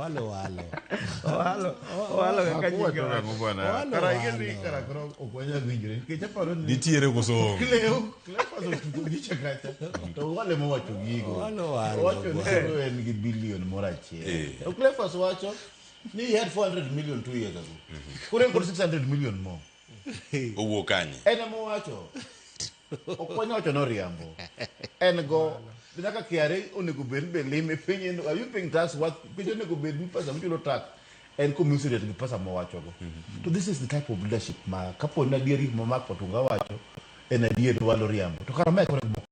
Owalo walo. Owalo, owalo kaka nyinge Wacho wacho. nang'o bwana? Owalo, Kara ing'e ni walo. kara koro ok wanyal winjore nikech aparo ni Nitiere koso onge? Cleo, Cleophas otugo gicha kacha to Owalo ema owacho gigo. Owalo walo, Owacho ni bwana. koro en gi bilion moro achiel. Eh. To Cleophas wacho ni he had 400 million 2 years ago. Koro en kod 600 million more. Owuok kanye? En ema owacho. Ok wanyal wacho ni oriambo. En go nyaka KRA onego bed ni be lime piny en are you paying tax what piny onego bed ni pesa michulo tax en commensurate gi pesa mowachogo. To this is the type of leadership ma kapo ni adier gik ma Mark Otunga wacho en adier walo riambo. To kara mae koro gik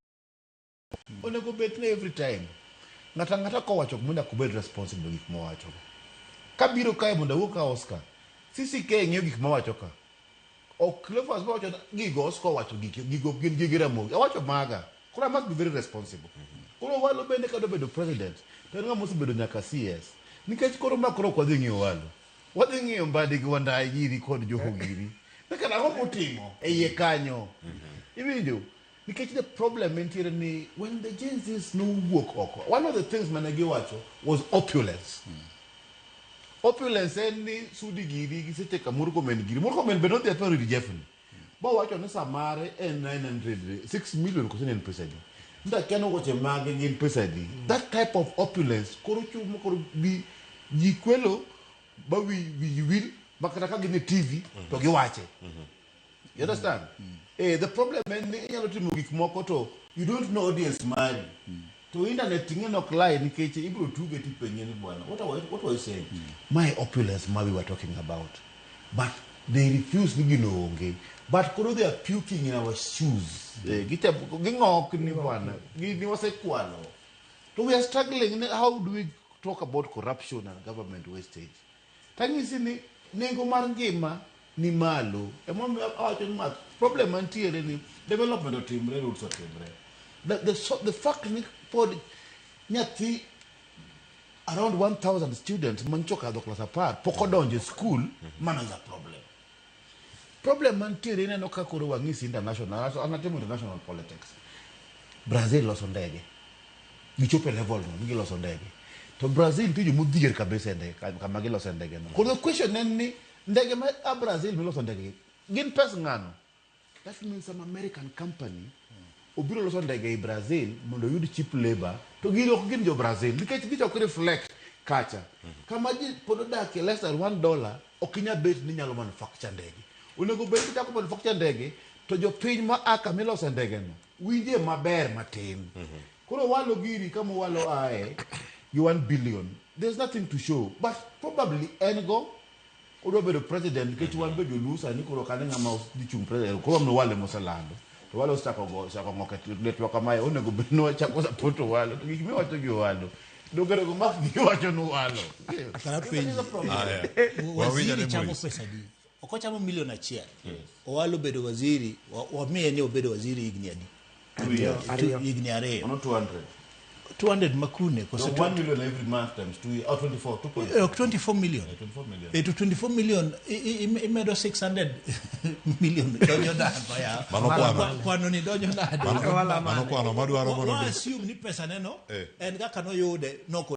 onego bed ni every time ng'ato ang'ata kowacho gimoro nyaka obed responsible gik mowachogo. Kabiro kae mondo awuo ka Oscar, CCK ng'iyo gik mowacho ka. Ok Cleophas mowacho gigo Oscar owacho gike gigo gin gige Ramogi. Awacho maga. Koro I must be very responsible. Koro Owalo bende ka dobedo president to en ng'ama osebedo nyaka CS. Nikech koro ma koro ok wadhi ng'iyo Owalo. Wadhi ng'iyo Mbadi gi Wandayi giri kod Joho giri. Kaka ang'o motimo e iye kanyo. Iwinjo? Nikech the problem entiere ni when the Gen Zs nowuok oko, one of the things mane giwacho was opulence. Opulence en ni Sudi giri giseche ka Murkomen giri. Murkomen be nodhi aparo ir Jeffrey. Bowacho ni samare en 900, 6 million koso ne en pesa adi. Ndakia ni weche mage gin pesa adi. That type of opulence koro chumo koro bi ji kwelo ba wi wi wil ma kata ka gin e TV to giwache. You understand? The problem en ni inyalo timo gik moko to you don't know audience mari. To internet ing'e nok lie nikech ibiro tuge tipenje ni bwana what were you saying? My opulence ma we were talking about. But they refuse ni gino onge. But koro they are puking in our shoes. Ging'ok ni bwana. Gini wasekwalo. To we are struggling. Ni how do we talk about corruption and government wastage? Tanyisi ni nengo mar ngima ni malo. Emomiyo awacho ni ma problem mantiere ni development otimre, roads otimre. So, the fact ni pod nyathi around 1000 students mancho okadho klas 10 pok odonjo e school, mano is a problem. Problem mantiere ineno ka koro wang'isi international, an atimo international politics. Brazil loso ndege. Gichopo e level no, ni giloso ndege. To Brazil nitie jomodhier kabisa e ndege, kama gilose ndege no. Koro the question en ni ndege ma a Brazil miloso ndege gi, gin pes ng'ano? That means some American company obiro loso ndege e Brazil mondo oyud cheap labor to gin ok gin jo Brazil nikech gichako reflect kacha kama ji pod odakie less than $1 ok inyal bet ni inyalo manufacture ndege. Onego bed ni kichako manufacture ndege to jopiny ma a kama ilose ndege no winje maber matin. Koro walo giri kama walo ae gi 1 billion. There's nothing to show but probably en go odwa bedo president nikech wan be joluo sani koro kane ng'ama dhi chung' president koro wan wale moselando to wale osechako go osechako ng'ok e letwa kamae onego bed ni wachako support Owalo to gik miwacho gi Owalo dongere go mak giwacho ni Owalo. Kara penji. Aya. Wawinj Waziri ane chamo Maurice. pesa adi? Ok ochamo milion achiel. Owalo bedo waziri, wamiye ni obedo waziri higni adi? 2 years. Ariyo. Higni 2. Mano 200. 200 makune koso? So 1 million every month times 2 years, oh, 24 2 point 24 million. 24 million. To 24 million imedo 600 million donjo nade ya? Mano kwano. Kwano ni donjo nade? Wala Mano kwano madwaro mondo Wa mi assume ni pesa neno Eh. en kaka noyude noko.